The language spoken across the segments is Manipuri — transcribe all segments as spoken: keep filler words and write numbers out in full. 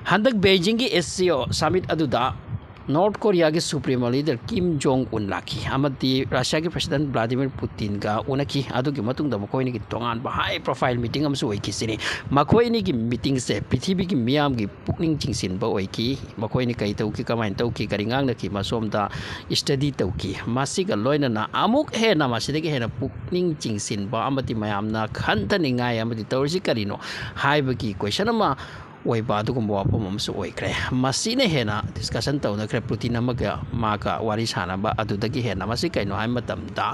ꯍꯟꯗꯛ ꯕꯦꯏꯖꯤꯡꯒꯤ ꯑꯦꯁ ꯁꯤ ꯑꯣ ꯁꯃꯤꯠ ꯑꯗꯨꯗ ꯅꯣꯔꯠ ꯀꯣꯔꯤꯌꯥꯒꯤ ꯁꯨꯄ꯭ꯔꯤꯃꯣ ꯂꯤꯗꯔ ꯀꯤꯝ ꯖꯣꯡ ꯎꯟ ꯂꯥꯛꯈꯤ ꯑꯃꯗꯤ ꯔꯁꯤꯌꯥꯒꯤ ꯄ꯭ꯔꯁꯤꯗꯦꯟ ꯚ꯭ꯂꯥꯗꯤꯃꯤꯔ ꯄꯨꯇꯤꯟꯒ ꯎꯅꯈꯤ꯫ ꯑꯗꯨꯒꯤ ꯃꯇꯨꯡꯗ ꯃꯈꯣꯏ ꯑꯅꯤꯒꯤ ꯇꯣꯉꯥꯟꯕ ꯍꯥꯏ ꯄ꯭ꯔꯣꯐꯥꯏꯜ ꯃꯤꯇꯤꯡ ꯑꯃꯁꯨ ꯑꯣꯏꯈꯤ꯫ ꯁꯤꯅꯤ ꯃꯈꯣꯏ ꯑꯅꯤꯒꯤ ꯃꯤꯇꯤꯡꯁꯦ ꯄ꯭ꯔꯤꯊꯤꯕꯤꯒꯤ ꯃꯤꯌꯥꯝꯒꯤ ꯄꯨꯛꯅꯤꯡ ꯆꯤꯡꯁꯤꯟꯕ ꯑꯣꯏꯈꯤ꯫ ꯃꯈꯣꯏ ꯑꯅꯤ ꯀꯔꯤ ꯇꯧꯈꯤ, ꯀꯃꯥꯏꯅ ꯇꯧꯈꯤ, ꯀꯔꯤ ꯉꯥꯡꯅꯈꯤ, ꯃꯁꯣꯝꯗ ꯁ꯭ꯇꯗꯤ ꯇꯧꯈꯤ꯫ ꯃꯁꯤꯒ ꯂꯣꯏꯅꯅ ꯑꯃꯨꯛ ꯍꯦꯟꯅ ꯃꯁꯤꯗꯒꯤ ꯍꯦꯟꯅ ꯄꯨꯛꯅꯤꯡ ꯆꯤꯡꯁꯤꯟꯕ ꯑꯃꯗꯤ ꯃꯌꯥꯝꯅ ꯈꯟꯊꯅꯤꯡꯉꯥꯏ ꯑꯃꯗꯤ ꯇꯧꯔꯤꯁꯤ ꯀꯔꯤꯅꯣ ꯍꯥꯏꯕꯒꯤ ꯀꯣꯏꯁꯟ ꯑꯃ ꯑꯣꯏꯕ ꯑꯗꯨꯒꯨꯝꯕ ꯋꯥꯐꯝ ꯑꯃꯁꯨ ꯑꯣꯏꯈ꯭ꯔꯦ꯫ ꯃꯁꯤꯅ ꯍꯦꯟꯅ ꯗꯤꯁꯀꯁꯟ ꯇꯧꯅꯈ꯭ꯔꯦ ꯄꯨꯇꯤꯟ ꯑꯃꯒ ꯃꯥꯒ ꯋꯥꯔꯤ ꯁꯥꯟꯅꯕ ꯑꯗꯨꯗꯒꯤ ꯍꯦꯟꯅ꯫ ꯃꯁꯤ ꯀꯩꯅꯣ ꯍꯥꯏꯕ ꯃꯇꯝꯗ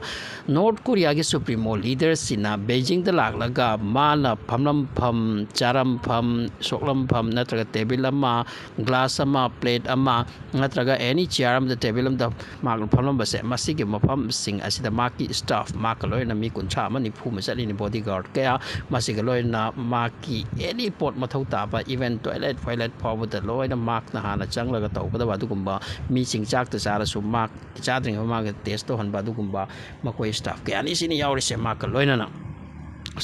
ꯅꯣꯔꯠ ꯀꯣꯔꯤꯌꯥꯒꯤ ꯁꯨꯄ꯭ꯔꯤꯃꯣ ꯂꯤꯗꯔꯁꯤꯅ ꯕꯦꯏꯖꯤꯡꯗ ꯂꯥꯛꯂꯒ ꯃꯥꯅ ꯐꯝꯂꯝꯐꯝ, ꯆꯥꯔꯝꯐꯝ, ꯁꯣꯛꯂꯝꯐꯝ ꯅꯠꯇ꯭ꯔꯒ ꯇꯦꯕꯜ ꯑꯃ, ꯒ꯭ꯂꯥꯁ ꯑꯃ, ꯄ꯭ꯂꯦꯠ ꯑꯃ ꯅꯠꯇ꯭ꯔꯒ ꯑꯦꯅꯤ ꯆꯤꯌꯥꯔ ꯑꯃꯗ, ꯇꯦꯕꯜ ꯑꯃꯗ ꯃꯍꯥꯛꯅ ꯐꯝꯂꯝꯕꯁꯦ, ꯃꯁꯤꯒꯤ ꯃꯐꯝꯁꯤꯡ ꯑꯁꯤꯗ ꯃꯍꯥꯛꯀꯤ ꯁ꯭ꯇꯥꯐ, ꯃꯍꯥꯛꯀ ꯂꯣꯏꯅꯅ ꯃꯤ ꯀꯨꯟꯊ꯭ꯔꯥ ꯑꯃ ꯅꯤꯐꯨ ꯑꯃ ꯆꯠꯂꯤꯅꯤ, ꯕꯣꯗꯤꯒꯥꯔꯗ ꯀꯌꯥ, ꯃꯁꯤꯒ ꯂꯣꯏꯅꯅ ꯃꯍꯥꯛꯀꯤ ꯑꯦꯅꯤ ꯄꯣꯠ ꯃꯊꯧ ꯇꯥꯕ, ꯏꯚꯟ ꯇꯣꯏꯂꯦꯠ ꯐꯣꯏꯂꯦꯠ ꯐꯥꯎꯕꯗ ꯂꯣꯏꯅ ꯃꯍꯥꯛꯅ ꯍꯥꯟꯅ ꯆꯪꯂꯒ ꯇꯧꯒꯗꯕ ꯑꯗꯨꯒꯨꯝꯕ, ꯃꯤꯁꯤꯡ ꯆꯥꯛꯇ ꯆꯥꯔꯁꯨ ꯃꯍꯥꯛ ꯆꯥꯗ꯭ꯔꯤꯉꯩ ꯃꯃꯥꯡꯗ ꯇꯦꯁ ꯇꯧꯍꯟꯕ ꯑꯗꯨꯒꯨꯝꯕ ꯃꯈꯣꯏ ꯁ꯭ꯇꯥꯐ ꯀꯌꯥꯅꯤꯁꯤꯅ ꯌꯥꯎꯔꯤꯁꯦ ꯃꯍꯥꯛꯀ ꯂꯣꯏꯅꯅ꯫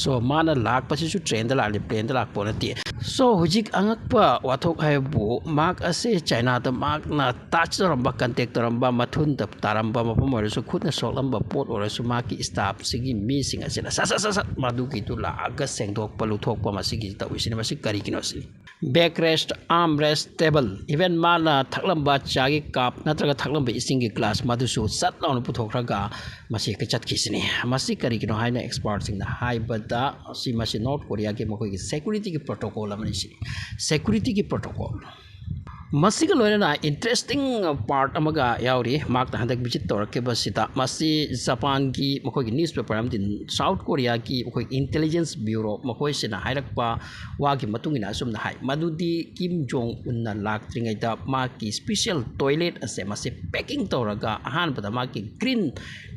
ꯁꯣ ꯃꯥꯅ ꯂꯥꯛꯄꯁꯤꯁꯨ ꯇ꯭ꯔꯦꯟꯗ ꯂꯥꯛꯂꯤ, ꯄ꯭ꯂꯦꯟꯗ ꯂꯥꯛꯄ ꯅꯠꯇꯦ꯫ ꯁꯣ ꯍꯧꯖꯤꯛ ꯑꯉꯛꯄ ꯋꯥꯊꯣꯛ ꯍꯥꯏꯕꯨ ꯃꯍꯥꯛ ꯑꯁꯦ ꯆꯥꯏꯅꯥꯗ ꯃꯍꯥꯛꯅ ꯇꯆ ꯇꯧꯔꯝꯕ, ꯀꯟꯇꯦꯛ ꯇꯧꯔꯝꯕ, ꯃꯊꯨꯟꯗ ꯇꯥꯔꯝꯕ ꯃꯐꯝ ꯑꯣꯏꯔꯁꯨ, ꯈꯨꯠꯅ ꯁꯣꯛꯂꯝꯕ ꯄꯣꯠ ꯑꯣꯏꯔꯁꯨ, ꯃꯍꯥꯛꯀꯤ ꯁ꯭ꯇꯥꯐꯁꯤꯒꯤ ꯃꯤꯁꯤꯡ ꯑꯁꯤꯅ ꯁꯠ ꯁꯠ ꯁꯠ ꯁꯠ ꯃꯗꯨꯒꯤꯗꯨ ꯂꯥꯛꯑꯒ ꯁꯦꯡꯗꯣꯛꯄ, ꯂꯨꯊꯣꯛꯄ, ꯃꯁꯤꯒꯤ ꯇꯧꯔꯤꯁꯤꯅ ꯃꯁꯤ ꯀꯔꯤꯒꯤꯅꯣ ꯁꯤꯅꯤ꯫ Back rest, arm rest, table, even ꯃꯥꯅ ꯊꯛꯂꯝꯕ ꯆꯥꯒꯤ ꯀꯞ ꯅꯠꯇ꯭ꯔꯒ ꯊꯛꯂꯝꯕ ꯏꯁꯤꯡꯒꯤ ꯒ꯭ꯂꯥꯁ ꯃꯗꯨꯁꯨ ꯁꯠ ꯂꯥꯎꯅ ꯄꯨꯊꯣꯛꯈ꯭ꯔꯒ ꯃꯁꯤ ꯍꯦꯛꯇ ꯆꯠꯈꯤꯁꯤꯅꯤ꯫ ꯃꯁꯤ ꯀꯔꯤꯒꯤꯅꯣ ꯍꯥꯏꯅ ꯑꯦꯛꯁꯄꯥꯔꯠꯁꯤꯡꯅ ꯍꯥꯏꯕꯗ ꯁꯤ ꯃꯁꯤ ꯅꯣꯔꯠ ꯀꯣꯔꯤꯌꯥꯒꯤ ꯃꯈꯣꯏꯒꯤ ꯁꯦꯀ꯭ꯌꯨꯔꯤꯇꯤꯒꯤ ꯄ꯭ꯔꯣꯇꯣꯀꯣꯜ ꯑꯃꯅꯤ ꯁꯤꯅꯤ꯫ ꯁꯦꯀ꯭ꯌꯨꯔꯤꯇꯤꯒꯤ ꯄ꯭ꯔꯣꯇꯣꯀꯣꯜ꯫ ꯃꯁꯤꯒ ꯂꯣꯏꯅꯅ ꯏꯟꯇꯔꯦꯁꯇꯤꯡ ꯄꯥꯔꯠ ꯑꯃꯒ ꯌꯥꯎꯔꯤ꯫ ꯃꯍꯥꯛꯅ ꯍꯟꯗꯛ ꯚꯤꯖꯤꯠ ꯇꯧꯔꯛꯈꯤꯕꯁꯤꯗ ꯃꯁꯤ ꯖꯄꯥꯟꯒꯤ ꯃꯈꯣꯏꯒꯤ ꯅ꯭ꯌꯨꯁꯄꯦꯄꯔ ꯑꯃꯗꯤ ꯁꯥꯎꯠ ꯀꯣꯔꯤꯌꯥꯒꯤ ꯃꯈꯣꯏ ꯏꯟꯇꯦꯂꯤꯖꯦꯟꯁ ꯕ꯭ꯌꯨꯔꯣ ꯃꯈꯣꯏꯁꯤꯅ ꯍꯥꯏꯔꯛꯄ ꯋꯥꯒꯤ ꯃꯇꯨꯡ ꯏꯟꯅ ꯑꯁꯨꯝꯅ ꯍꯥꯏ, ꯃꯗꯨꯗꯤ ꯀꯤꯝ ꯖꯣꯡ ꯎꯟꯅ ꯂꯥꯛꯇ꯭ꯔꯤꯉꯩꯗ ꯃꯍꯥꯛꯀꯤ ꯁ꯭ꯄꯤꯁꯦꯜ ꯇꯣꯏꯂꯦꯠ ꯑꯁꯦ ꯃꯁꯤ ꯄꯦꯀꯤꯡ ꯇꯧꯔꯒ ꯑꯍꯥꯟꯕꯗ ꯃꯍꯥꯛꯀꯤ ꯒ꯭ꯔꯤꯟ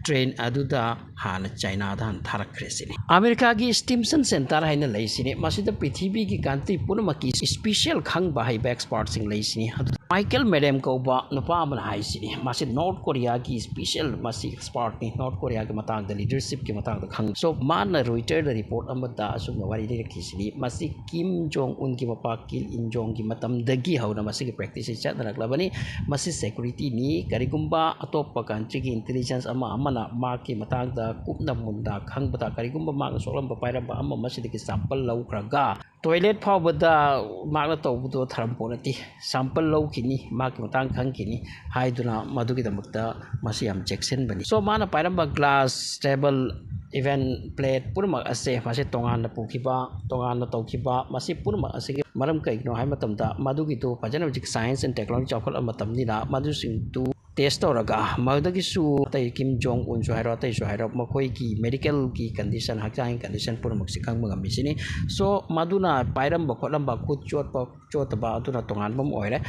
ꯇ꯭ꯔꯦꯟ ꯑꯗꯨꯗ ꯍꯥꯟꯅ ꯆꯥꯏꯅꯥꯗ ꯍꯥꯟꯅ ꯊꯥꯔꯛꯈ꯭ꯔꯦ ꯁꯤꯅꯤ꯫ ꯑꯃꯦꯔꯤꯀꯥꯒꯤ ꯁ꯭ꯇꯤꯝꯁꯟ ꯁꯦꯟꯇꯔ ꯍꯥꯏꯅ ꯂꯩꯁꯤꯅꯤ꯫ ꯃꯁꯤꯗ ꯄ꯭ꯔꯤꯊꯤꯕꯤꯒꯤ ꯀꯟꯇ꯭ꯔꯤ ꯄꯨꯝꯅꯃꯛꯀꯤ ꯁ꯭ꯄꯤꯁꯦꯜ ꯈꯪꯕ ꯍꯩꯕ ꯑꯦꯛꯁꯄꯥꯔꯠꯁꯤꯡ ꯂꯩꯁꯤꯅꯤ꯫ ꯑꯗꯨ ꯃꯥꯏꯀꯦꯜ ꯃꯦꯗꯦꯝ ꯀꯧꯕ ꯅꯨꯄꯥ ꯑꯃꯅ ꯍꯥꯏꯁꯤꯅꯤ, ꯃꯥꯁꯤ ꯅꯣꯔꯠ ꯀꯣꯔꯤꯌꯥꯒꯤ ꯁ꯭ꯄꯤꯁꯦꯜ, ꯃꯁꯤ ꯑꯦꯛꯁꯄꯥꯔꯠꯅꯤ, ꯅꯣꯔꯠ ꯀꯣꯔꯤꯌꯥꯒꯤ ꯃꯇꯥꯡꯗ, ꯂꯤꯗꯔꯁꯤꯞꯀꯤ ꯃꯇꯥꯡꯗ ꯈꯪ꯫ ꯁꯣ ꯃꯥꯅ ꯔꯣꯏꯇꯔꯗ ꯔꯤꯄꯣꯔꯠ ꯑꯃꯗ ꯑꯁꯨꯝꯅ ꯋꯥꯔꯤ ꯂꯤꯔꯛꯈꯤꯁꯤꯅꯤ, ꯃꯁꯤ ꯀꯤꯝ ꯖꯣꯡ ꯎꯟꯒꯤ ꯃꯄꯥ ꯀꯤꯝ ꯏꯟ ꯖꯣꯡꯒꯤ ꯃꯇꯝꯗꯒꯤ ꯍꯧꯅ ꯃꯁꯤꯒꯤ ꯄ꯭ꯔꯦꯛꯇꯤꯁꯁꯤ ꯆꯠꯅꯔꯛꯂꯕꯅꯤ꯫ ꯃꯁꯤ ꯁꯦꯀ꯭ꯌꯨꯔꯤꯇꯤꯅꯤ꯫ ꯀꯔꯤꯒꯨꯝꯕ ꯑꯇꯣꯞꯄ ꯀꯟꯇ꯭ꯔꯤꯒꯤ ꯏꯟꯇꯦꯂꯤꯖꯦꯟꯁ ꯑꯃ ꯑꯃꯅ ꯃꯍꯥꯛꯀꯤ ꯃꯇꯥꯡꯗ ꯀꯨꯞꯅ ꯃꯨꯟꯅ ꯈꯪꯕꯗ, ꯀꯔꯤꯒꯨꯝꯕ ꯃꯍꯥꯛꯅ ꯁꯣꯛꯂꯝꯕ ꯄꯥꯏꯔꯝꯕ ꯑꯃ ꯃꯁꯤꯗꯒꯤ ꯁꯦꯝꯄꯜ ꯂꯧꯈ꯭ꯔꯒ, ꯇꯣꯏꯂꯦꯠ ꯐꯥꯎꯕꯗ ꯃꯍꯥꯛꯅ ꯇꯧꯕꯗꯣ ꯊꯔꯝꯄꯣꯠ ꯅꯠꯇꯦ, ꯁꯦꯝꯄꯜ ꯂꯧꯈꯤꯅꯤ, ꯃꯍꯥꯛꯀꯤ ꯃꯇꯥꯡ ꯈꯪꯈꯤꯅꯤ ꯍꯥꯏꯗꯨꯅ ꯃꯗꯨꯒꯤꯗꯃꯛꯇ ꯃꯁꯤ ꯌꯥꯝ ꯆꯦꯛꯁꯤꯟꯕꯅꯤ꯫ ꯁꯣ ꯃꯥꯅ ꯄꯥꯏꯔꯝꯕ ꯒ꯭ꯂꯥꯁ, ꯇꯦꯕꯜ, ꯏꯚꯦꯟ ꯄ꯭ꯂꯦꯠ ꯄꯨꯝꯅꯃꯛ ꯑꯁꯦ ꯃꯁꯤ ꯇꯣꯉꯥꯟꯅ ꯄꯨꯈꯤꯕ, ꯇꯣꯉꯥꯟꯅ ꯇꯧꯈꯤꯕ, ꯃꯁꯤ ꯄꯨꯝꯅꯃꯛ ꯑꯁꯤꯒꯤ ꯃꯔꯝ ꯀꯩꯒꯤꯅꯣ ꯍꯥꯏꯕ ꯃꯇꯝꯗ, ꯃꯗꯨꯒꯤꯗꯨ ꯐꯖꯅ ꯍꯧꯖꯤꯛ science and technology ꯆꯥꯎꯈꯠꯂꯕ ꯃꯇꯝꯅꯤꯅ ꯃꯗꯨꯁꯤꯡꯗꯨ ꯇꯦꯁ ꯇꯧꯔꯒ, ꯃꯗꯨꯗꯒꯤꯁꯨ ꯑꯇꯩ ꯀꯤꯝ ꯖꯣꯡ ꯎꯟꯁꯨ ꯍꯥꯏꯔꯣ, ꯑꯇꯩꯁꯨ ꯍꯥꯏꯔꯣ, ꯃꯈꯣꯏꯒꯤ ꯃꯦꯗꯤꯀꯦꯜꯒꯤ ꯀꯟꯗꯤꯁꯟ, ꯍꯛꯆꯥꯡꯒꯤ ꯀꯟꯗꯤꯁꯟ ꯄꯨꯝꯅꯃꯛꯁꯤ ꯈꯪꯕ ꯉꯝꯃꯤꯁꯤꯅꯤ꯫ ꯁꯣ ꯃꯗꯨꯅ ꯄꯥꯏꯔꯝꯕ ꯈꯣꯠꯂꯝꯕ, ꯈꯨꯠ ꯆꯣꯠꯄ ꯆꯣꯠꯇꯕ, ꯑꯗꯨꯅ ꯇꯣꯉꯥꯟꯕ ꯑꯃ ꯑꯣꯏꯔꯦ꯫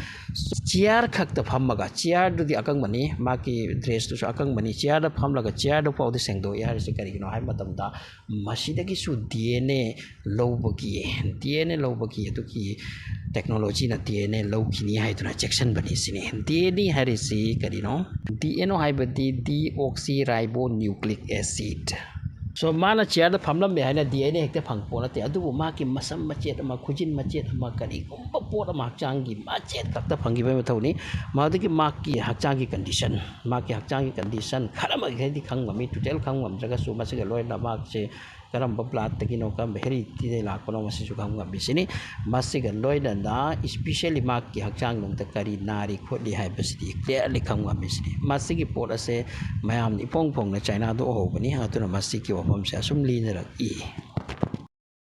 ꯆꯤꯌꯥꯔ ꯈꯛꯇ ꯐꯝꯃꯒ, ꯆꯤꯌꯥꯔꯗꯨꯗꯤ ꯑꯀꯪꯕꯅꯤ, ꯃꯥꯒꯤ ꯗ꯭ꯔꯦꯁꯇꯨꯁꯨ ꯑꯀꯪꯕꯅꯤ, ꯆꯤꯌꯥꯔꯗ ꯐꯝꯂꯒ ꯆꯤꯌꯥꯔꯗꯨ ꯐꯥꯎꯗꯤ ꯁꯦꯡꯗꯣꯛꯏ ꯍꯥꯏꯔꯤꯁꯤ ꯀꯔꯤꯒꯤꯅꯣ ꯍꯥꯏꯕ ꯃꯇꯝꯗ, ꯃꯁꯤꯗꯒꯤꯁꯨ ꯗꯤ ꯑꯦꯟ ꯑꯦ ꯂꯧꯕꯒꯤ, ꯗꯤ ꯑꯦꯟ ꯑꯦ ꯂꯧꯕꯒꯤ ꯑꯗꯨꯒꯤ ꯇꯦꯛꯅꯣꯂꯣꯖꯤꯅ ꯗꯤ ꯑꯦꯟ ꯑꯦ ꯂꯧꯈꯤꯅꯤ ꯍꯥꯏꯗꯨꯅ ꯆꯦꯛꯁꯤꯟꯕꯅꯤ ꯁꯤꯅꯤ꯫ ꯗꯤ ꯑꯦꯟ ꯑꯦ ꯍꯥꯏꯔꯤꯁꯤ ꯀꯔꯤꯅꯣ? ꯗꯤ ꯑꯦꯟ ꯑꯣ ꯍꯥꯏꯕꯗꯤ ꯗꯤ ꯑꯣꯛꯁꯤ ꯔꯥꯏꯕꯣ ꯅ꯭ꯌꯨꯀ꯭ꯂꯤꯛ ꯑꯦꯁꯤꯠ꯫ ꯁꯣ ꯃꯥꯅ ꯆꯤꯌꯥꯔꯗ ꯐꯝꯂꯝꯃꯦ ꯍꯥꯏꯅ ꯗꯤ ꯑꯦꯟ ꯑꯦ ꯍꯦꯛꯇ ꯐꯪꯄꯣꯠ ꯅꯠꯇꯦ, ꯑꯗꯨꯕꯨ ꯃꯥꯒꯤ ꯃꯁꯝ ꯃꯆꯦꯠ ꯑꯃ, ꯈꯨꯖꯤꯟ ꯃꯆꯦꯠ ꯑꯃ, ꯀꯔꯤꯒꯨꯝꯕ ꯄꯣꯠ ꯑꯃ ꯍꯛꯆꯥꯡꯒꯤ ꯃꯆꯦꯠ ꯈꯛꯇ ꯐꯪꯈꯤꯕꯒꯤ ꯃꯊꯧꯅꯤ꯫ ꯃꯗꯨꯗꯒꯤ ꯃꯥꯒꯤ ꯍꯛꯆꯥꯡꯒꯤ ꯀꯟꯗꯤꯁꯟ, ꯃꯥꯒꯤ ꯍꯛꯆꯥꯡꯒꯤ ꯀꯟꯗꯤꯁꯟ ꯈꯔ ꯃꯈꯩꯗꯤ ꯈꯪꯕ ꯉꯝꯃꯤ, ꯇꯣꯇꯦꯜ ꯈꯪꯕ ꯉꯝꯗ꯭ꯔꯒꯁꯨ, ꯃꯁꯤꯒ ꯂꯣꯏꯅꯅ ꯃꯥꯁꯦ ꯀꯔꯝꯕ ꯕ꯭ꯂꯥꯠꯇꯒꯤꯅꯣ, ꯀꯔꯝꯕ ꯍꯦꯔꯤꯗꯤꯇꯤꯗꯒꯤ ꯂꯥꯛꯄꯅꯣ, ꯃꯁꯤꯁꯨ ꯈꯪꯕ ꯉꯝꯃꯤꯁꯤꯅꯤ꯫ ꯃꯁꯤꯒ ꯂꯣꯏꯅꯅ ꯏꯁꯄꯤꯁꯦꯜꯂꯤ ꯃꯥꯒꯤ ꯍꯛꯆꯥꯡ ꯅꯨꯡꯗ ꯀꯔꯤ ꯅꯥꯔꯤ ꯈꯣꯠꯂꯤ ꯍꯥꯏꯕꯁꯤꯗꯤ ꯀ꯭ꯂꯤꯌꯥꯔꯂꯤ ꯈꯪꯕ ꯉꯝꯃꯤꯁꯤꯅꯤ꯫ ꯃꯁꯤꯒꯤ ꯄꯣꯠ ꯑꯁꯦ ꯃꯌꯥꯝꯅ ꯏꯐꯣꯡ ꯐꯣꯡꯅ ꯆꯥꯏꯅꯥꯗ ꯎꯍꯧꯕꯅꯤ, ꯑꯗꯨꯅ ꯃꯁꯤꯒꯤ ꯋꯥꯐꯝꯁꯦ ꯑꯁꯨꯝ ꯂꯤꯅꯔꯛꯏ꯫